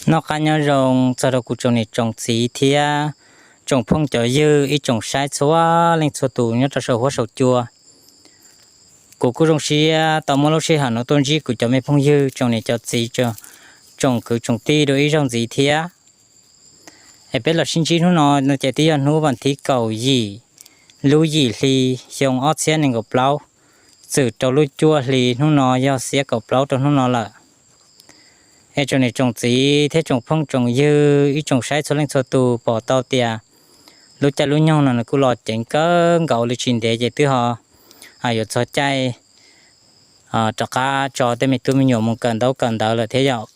Noj qab nyob zoo txog rau kuv tsoom niam tsoom txiv thiab tsoom phooj cov ywg ib tsoom saib txhua leej txhua tus nyob rau saum huab saum cua. Kuv kuj zoo siab tau muaj lub sij hawm no tuaj ntsib kuv cov me phooj ywg tsoom niam cov txiv, tsoom kwv tsoom tij dua ib zaug ntxiv thiab. Es peb los sib ntsib hnub no no ces twb yog hnub vas thib kaum yim lub yim hli xyoo ob txhiab nees nkaum plaub, txwm rau lub cuaj hli hnub no yog xiab kaum plaub rau hnub no lawm. Es tsoom niam tsoom txiv thiab tsoom phooj tsoom ywg ib tsoom saib txhua leej txhua tus pom tau tias lub caij lub nyoog no nws kuj los ceev kawg nkaus li, tsis ntev ces twb ho yuav txog caij rov qab tso tej me tub me nyuam mus kawm ntaub kawm ntawv lawm thiab yom.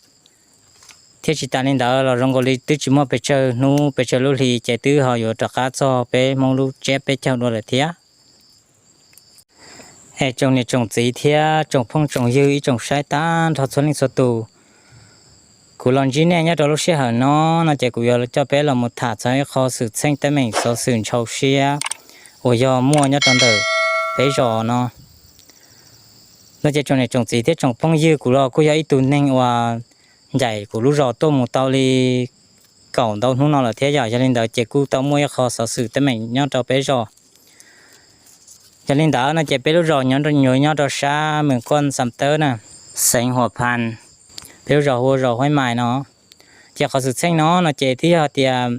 Thiab tsis tas li ntawd los zoo nkaus li twb tsis muaj pes tsawg hnub pes tsawg lub hli ces twb ho yuav rov qab txog peb Hmoob lub tsiab peb caug dua lawm thiab. Es tsoom niam tsoom txiv thiab tsoom phooj tsoom ywg ib tsoom saib tag nrho txhua leej txhua tus, kuv los ntsib nej nyob rau lub sij hawm no no ces kuv yuav coj peb los mus tham txog ib qho xwm txheej teeb meem xov xwm ntshau siab uas yog muaj nyob rau ntawm peb zos no. No ces tsoom niam tsoom txiv thiab tsoom phooj ywg, kuv los kuj yog ib tug neeg uas ncaim kuv lub zos tuaj mus tau li kaum ntau hnub no lawm thiab yom. Yog li ntawd ces kuj tau muaj ib qho xov xwm teeb meem nyob rau peb zos. Yog li ntawd no ces peb lub zos nyob, nyob rau sab Mes Kuaj Xam Tawb na, xeev Huam Phas, peb lub zos hu ua zos Huaib Mais no. Ces qhov xwm txheej no no ces twb yog tias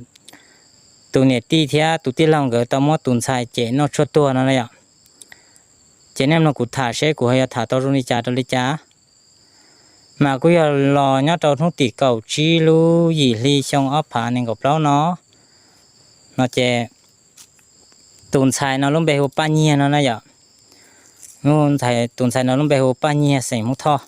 tus niam tij thiab tus tij laug nkawd tau muab tus ntxhais cem noj tshuaj tuag no na yom. Ces nej mloog kuv tham seb kuv ho yuav tham tau zoo li cas rau li cas. Mas kuj yog los nyob rau hnub tim kaum tsib lub yim hli xyoo ob phav nees nkaum plaub no, no ces tus ntxhais no lub npe hu Paj Nyiag no na yom. Tus ntxhais no lub npe hu Paj Nyiag xeem Hmoob Thoj.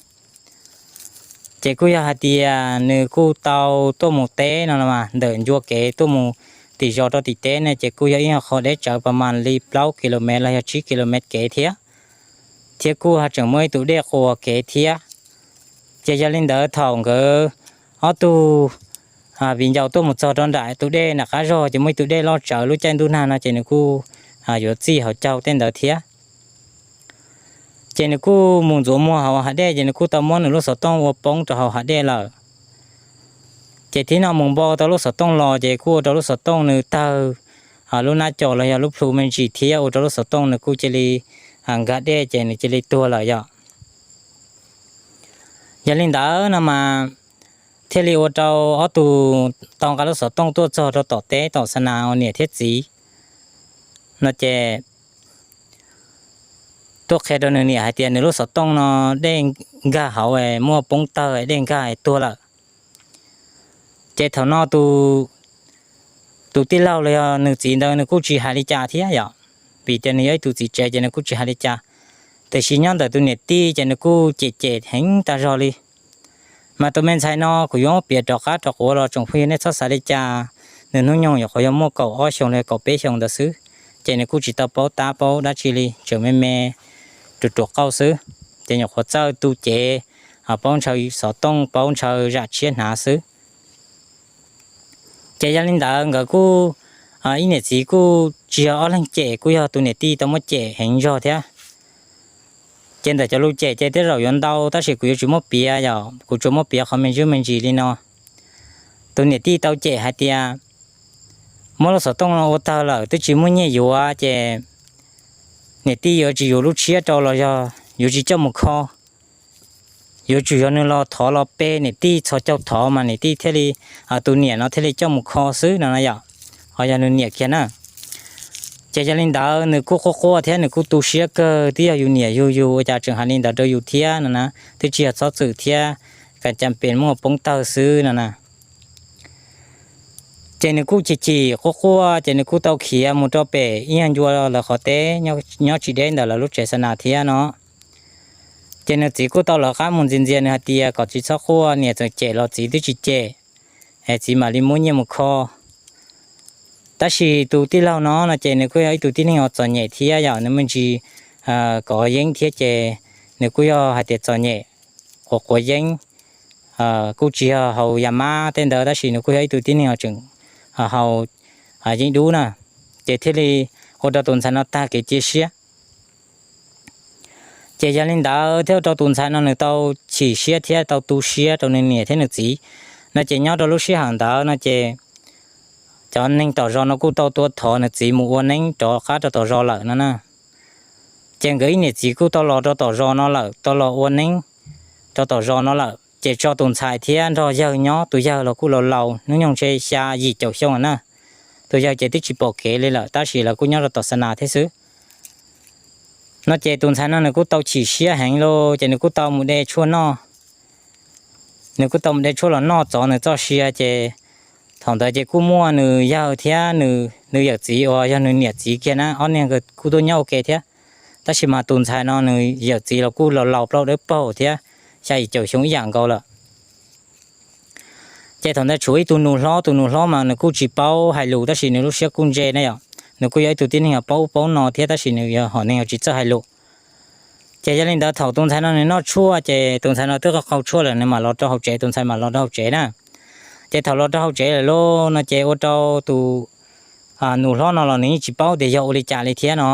Ces kuj yog hais tias nws kuj tau tuaj mus teb no los mas ntawm ncua kev tuaj mus tim zos rau tim teb ne ces kuj yog ib qho deb tsawv pas mas li plaub kilomev los yog tsib kilomev kev thiab, thiab kuj ho tseem muaj ib tus dej quas kev thiab. Ces yog li ntawd thaum nkawd ob tug viv ncaus tuaj mus txog rau nram tus dej nram qab zog ces muaj ib tug dej loj tsawv, lub caij ntuj nag no ces nws kuj yuav txij hauv caug tej ntawd thiab. Ces nws kuj mus ntxuav muag hauv hav dej ces nws kuj tau muab nws lub xov tooj ua poob rau hauv hav dej lawm. Ces thib no mus npo tau lub xov tooj los ces kuj ua rau lub xov tooj nws tawg lub nab co los yog lub plhu me ntsis thiab ua rau lub xov tooj nws kuj cia li nkag dej ces nws cia li tuag lawm yom. Yog li ntawd no mas thiaj li ua rau ob tug tau nqa lub xov tooj tuaj txog rau tom teb tom xa nas uas niam thiab txiv no ces tuaj qhia rau nws niam hais tias nws lub xov tooj no dej nkag hauv muaj poob tawg dej nkag tuag lawm. Ces thaum no tus tij laug los yog nws txiv ntawd nws kuj tsis hais li cas thiab yom, vim tias nws yog ib tus txiv tsev ces nws kuj tsis hais li cas. Tiam sis nyob ntawm tus niam tij ces nws kuj cem cem heev tag zog li. Mas tus me ntxhais no kuv yuav muab piav rov qab rov quav los tsoom phooj ywg nej txhob xav li cas, nws hnub nyoog nyuam qhuav yog muaj kaum ob xyoos los kaum peb xyoos ntawd xwb, ces nws kuj tsis tau paub tab paub dab tsi li, tseem me me ruam ruam qauj xwb, ces nyuam qhuav txawj tu cev, paub ntshaw xov tooj paub ntshaw zam tshiab hnav xwb. Ces yog li ntawd nkawd kuj, ib niam txiv kuj tsis yog ob leeg cem, kuj yog tus niam tij tau muab cem heev zog thiab. Ces ntawm cov lus cem ces tej zaum yuav ntau tab sis kuv yuav tsis muab piav yom, kuv tsuas muab piav qhov me ntsis me ntsis li no. Tus niam tij tau cem hais tias muab lub xov tooj no ua tawg lawm twb tsis muaj nyiaj yuav ces niam tij yuav tsis yuav lub tshiab rau los yog yuav tsis coj mus kho, yuav tsum yog nws los thov los pe niam tij txhos caug thov mas niam tij thiaj li, tus niam no thiaj li coj mus kho xwb no na yom. Ho yog nws niam kiag na. Ces yog li ntawd nws kuj quaj quaj thiab nws kuj tu siab kawg, twb yog yus niam yug yus ua cas tseem hais li ntawd rau yus thiab no na, twb tsis yog txhob txwm thiab, kas cas pes muaj poob tawg xwb no na. Ces nws kuj chim chim quaj quaj ces nws kuj tau khiav mus rau pem ib nyuag ncua lawv qhov teb nyob tsis deb ntawm lawv lub tsev xa nas thiab no. Ces nws txiv kuj tau lawv qab mus ntxias ntxias nws hais tias kom tsis txhob quaj, niam txawm cem los txiv twb tsis cem, es txiv mam li muab nyiaj mus kho. Tab sis tus tij laug no no ces nws kuj yog ib tug tib neeg uas txom nyem thiab yom, nws me ntsis kov yeeb thiab ces nws kuj yog hais tias txom nyem, quav quav yeeb, kuj tsis yog haus yas mab tej ntawd tab sis nws kuj yog ib tug tib neeg uas tseem haus yeeb dub na, ces thiaj li ua rau tus ntxhais no tag kev cia siab. Ces yog li ntawd thiaj ua rau tus ntxhais no nws tau chim siab thiab tau tu siab rau nws niam thiab nws txiv. No ces nyob rau lub sij hawm ntawd no ces cov neeg tom zos no kuj tau tuaj thov nws txiv mus ua neeb rov qab rau tom zos lawm no na. Ces nkawd ib niam txiv kuj tau los rau tom zos no lawm, tau los ua neeb rau tom zos no lawm, ces tso tus ntxhais thiab nrog yawg nyob. Tus yawg los kuj laus laus, hnub nyoog ntshe xya yim caum xyoo na. Tus yawg ces twb tsis pom kev li lawm, tab sis lawv kuj nyob rau tom xa nas thiab xwb. No ces tus ntxhais no nws kuj tau chim siab heev lauj, ces nws kuj tau mus de tshuaj noj. Nws kuj tau mus de tshuaj los noj txov nws txoj sia, ces thaum ntawd ces kuj muaj nws yawg thiab nws yawm txiv uas yog nws niam txiv kiag na, ob niag nkawd kuj tuaj nyob ua ke thiab. Tab sis mas tus ntxhais no nws yawm txiv los kuj laus laus plaub dawb paug thiab, xya yim caum xyoo ib yam nkaus lawm. Ces thaum ntawd tshuav ib tug nus hlob, tus nus hlob mas nws kuj tsis paub hais lus tab sis nws lub siab kuj ntse na yom. Nws kuj yog ib tug tib neeg paub ub paub no thiab tab sis nws yog hom neeg tsis txawj hais lus. Ces yog li ntawd thaum tus ntxhais no nws noj tshuaj ces tus ntxhais no twb qaug tshuaj lawm, nws mam los rau hauv tsev, tus ntxhais mam los rau hauv tsev na. Ces thaum los rau hauv tsev lawm lauj no ces ua rau tus nus hlob no los nws yeej tsis paub tias yog ua li cas li thiab no,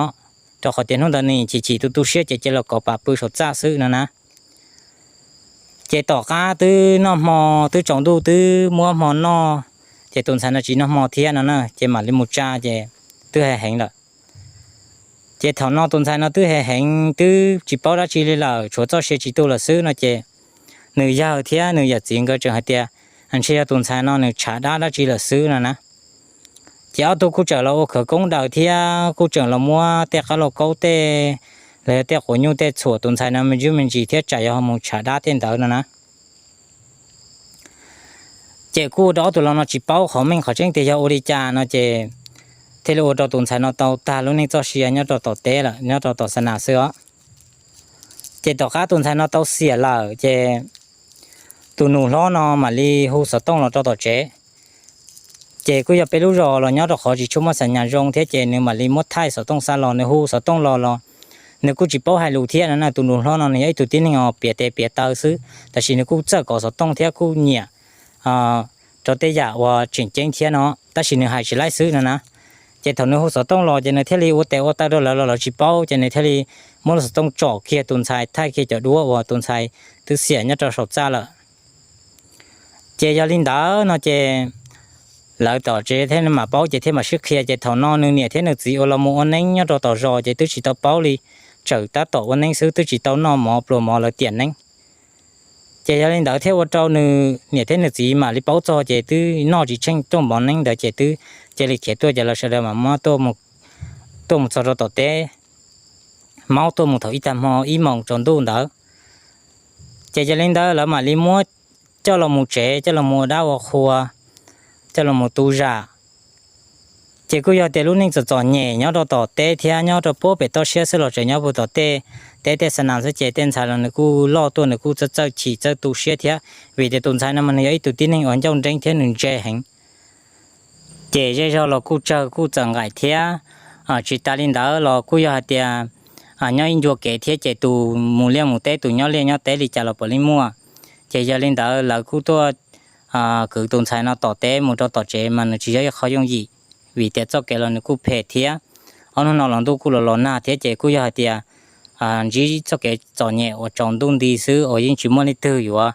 rau qhov tias hnub ntawd nws chim chim tu tu siab ces cia li kov pam pw saum txaj xwb no na. Ces tom qab twb noj hmo, twb tsaus ntuj twb muab hmo noj, ces tus ntxhais no tsis noj hmo thiab no na, ces mam li mus tsa ces twb heev heev lawm. Ces thaum no tus ntxhais no twb heev heev twb tsis paub dab tsi li lawm, tshuav txoj sia tsis tu lawm xwb no ces nws yawg thiab nws yawm txiv nkawd tseem hais tias ntshe yog tus ntxhais no nws tshav dab dab tsi lawm xwb no na. Ces ob tug kuj tseem los ua khawv koob daws thiab kuj tseem los muab tej qab lauj kaub tej, los yog tej quav nyuj tej txhuam tus ntxhais no me ntsis me ntsis thiab tsam yog ho mus tshav dab tej ntawd no na. Ces kuj ua rau ob tug laus no tsis paub qhov meej qhov tseeb tias yog ua li cas no ces thiaj li ua rau tus ntxhais no tau tag lub neej txoj sia nyob rau tom teb lawm, nyob rau tom xa nas xwb os. Ces tom qab tus ntxhais no tau xiam lawm ces tus nus hlob no mam li hu xov tooj los rau tom tsev. Ces kuj yog peb lub zos los nyob rau qhov tsis tshua muaj xa nyas zoo thiab ces nws mam li muab thaij xov tooj xa los, nws hu xov tooj los los nws kuj tsis paub hais lus thiab no na. Tus nus hlob no nws yog ib tug tib neeg uas piav tes piav taw xwb, tab sis nws kuj txawj kov xov tooj thiab kuj nyiam rau tej yam uas tseem ceeb thiab no, tab sis nws hais tsis laib xwb no na. Ces thaum nws hu xov tooj los ces nws thiaj li ua tes ua taw rau lawv los lawv tsis paub, ces nws thiaj li muab lub xov tooj tsom kiag tus ntxhais, thaij kiag cov duab uas tus ntxhais twb xiam nyob rau saum txaj lawm. Ces yog li ntawd no ces lawv tom tsev thiab mam paub ces thiaj mam sib qhia. Ces thaum no nws niam thiab nws txiv uas los mus ua neeb nyob rau tom zos ces twb tsis tau paub li, tseem tab tom ua neeb xwb twb tsis tau noj mov pluas mov lawv tiam neeb. Ces yog li ntawd thiaj ua rau nws niam thiab nws txiv mam li paub txog ces twb noj tsis tsheej rooj mov neeb ntawd ces twb cia li khiav tuaj ces lawv sawv daws mam muab tuaj mus txog rau tom teb, maub tuaj mus thaum ib tag hmo ib moos tsaus ntuj ntawd. Ces yog li ntawd lawv mam li muab coj los mus tsev, coj los mus ua dab ua qhua, coj los mus tu zam. Ces kuj yog tias lub neej txom txom nyem nyob rau tom teb thiab nyob rau puag pem toj siab xwb los tseem nyob puag tom tej teb tej xa nas xwb ces tej ntxhais los nws kuj loj tuaj nws kuj txawj txawj chim txawj tu siab thiab vim tias tus ntxhais no mas nws yog ib tug tib neeg uas ncauj nreeb thiab nws ntse heev. Ces zej zog los kuj tsawg kuj txawm nqaim thiab. Tsis tas li ntawd los kuj yog hais tias nyob ib ncua kev thiab ces tus mus liaj mus teb tus nyob liaj nyob teb li cas los puav leej muaj. Ces yog li ntawd lawv kuj tuaj kwv tus ntxhais no tom teb mus rau tom tsev mas nws tsis yog ib qho yooj yim, vim tias txoj kev los nws kuj phem thiab. Ob hnub no los ntuj kuj los los nag thiab ces kuj yog hais tias ntsib txoj kev txom nyem uas tsaus ntuj nti xwb uas yeej tsis muaj leej twg yuav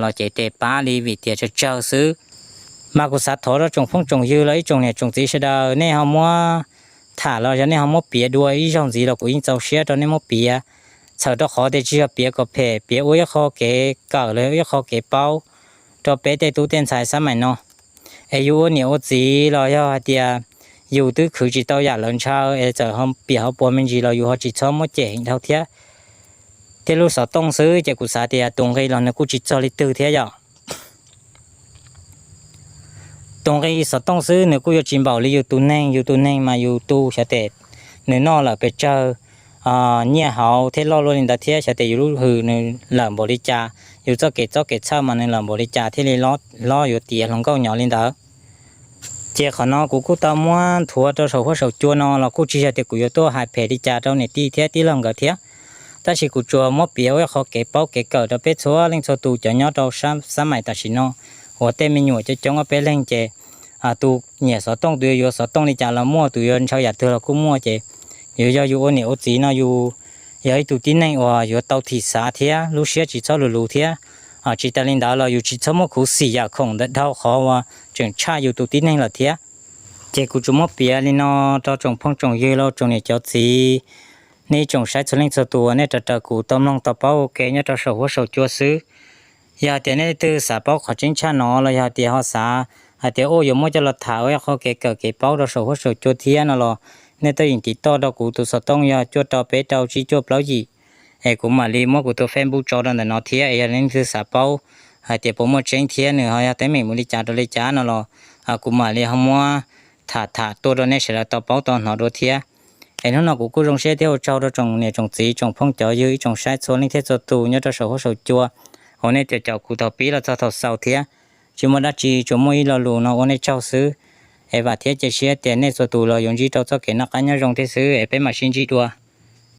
los cev tes pab li vim tias tsawg tsawg xwb. Mas kuv xav thov rau tsoom phooj tsoom ywg los ib tsoom niam tsoom txiv sawv daws nej ho muab tham los yog nej ho muab piav dua ib zaug ntxiv los kuv yeej txaus siab rau nej muab piav. Txhawm rau qhov tias tsis yog piav kom phem, piav ua ib qho kev kawm los yog ib qho kev paub rau peb tej tub tej ntxhais xab maim no. Es yus ua niam ua txiv los yog hais tias yus twb khwv tsis tau yam lawv ntshaw es txawm ho piam ho puas me ntsis los yus ho tsis txhob muab cem heev dhau thiab. Thiab lub xov tooj xwb ces kuv xav tias tus nqi los nws kuj tsis txog li twg thiab yom. Tus nqi xov tooj xwb nws kuj yuav tsis npaum li yus tus neeg, yus tus neeg mas yus tu xyov tes nws noj lawm pes tsawg nyiaj hauv thiab loj luaj li ntawd thiab xyov tes yus lub hws nws lawm npaum li cas, yus txoj kev txob kev txhawj mas nws lawm npaum li cas thiaj li hlob yuav tiav hluas nkauj nyob li ntawd. Ces qhov no kuv kuj tau muab nthuav rau saum huab saum cua no los kuj tsis yog tias kuv yuav tuaj hais phem li cas rau niam tij thiab tij laug nkawd thiab. Tab sis kuv tsuas muab piav ua ib qho kev paub kev kawm rau peb txhua leej txhua tus cov nyob rau xab maim tam sim no uas tej me nyuam coob coob ob peb leeg ces tus nyiam xov tooj tus yuav yuav xov tooj li cas los muaj, tus yuav ntshaw yam twg los kuj muaj ces yuav yog yus ua niam ua txiv no yus yog ib tug tib neeg uas yuav tau thim xav thiab lub siab tsis txhob luv luv thiab Tsis tas li ntawd los yus tsis txhob muab khuv xim yam khoom ntawd dhau qhov uas tseem tshaj yus tus tib neeg lawm thiab. Ces kuv tsuas muab piav li no rau tsoom phooj tsoom ywg los tsoom niam cov txiv, nej tsoom saib txhua leej txhua tus uas nej raws raws kuv tau mloog tau paub ua ke nyob rau saum huab saum cua xwb. Yog hais tias nej leej twg xav paub qhov tseeb tshaj no los yog hais tias ho xav hais tias ua yuav muab coj los tham ua ib qho kev kawm kev paub rau saum huab saum cua thiab no los nej tuaj yeem tiv toj rau kuv tus xov tooj yog cuaj rau peb rau tsib cuaj plaub yim, es kuv mam li muab kuv tus Facebook tso rau ntawm no thiab. Es yog leej twg xav paub hais tias puas muaj tseeb thiab nws ho yog teeb meem mus li cas rau li cas no los kuv mam li ho muab tham tham tuaj rau nej sawv daws tau paub tau hnov dua thiab. Es hnub no kuv kuj zoo siab thiab ua tsaug rau tsoom niam tsoom txiv tsoom phooj cov ywg ib tsoom saib txhua leej thiab txhua tus nyob rau saum huab saum cua uas nej caum caum kuv thaum pib los txog thaum xaus thiab. Tsis muaj dab tsi, tsuas muaj ib lo lus no ua nej tsaug xwb. Es vam thiab cia siab tias nej txhua tus los yuav ntsib rau txoj kev noj qab nyob zoo thiab xwb, es peb mam sib ntsib dua.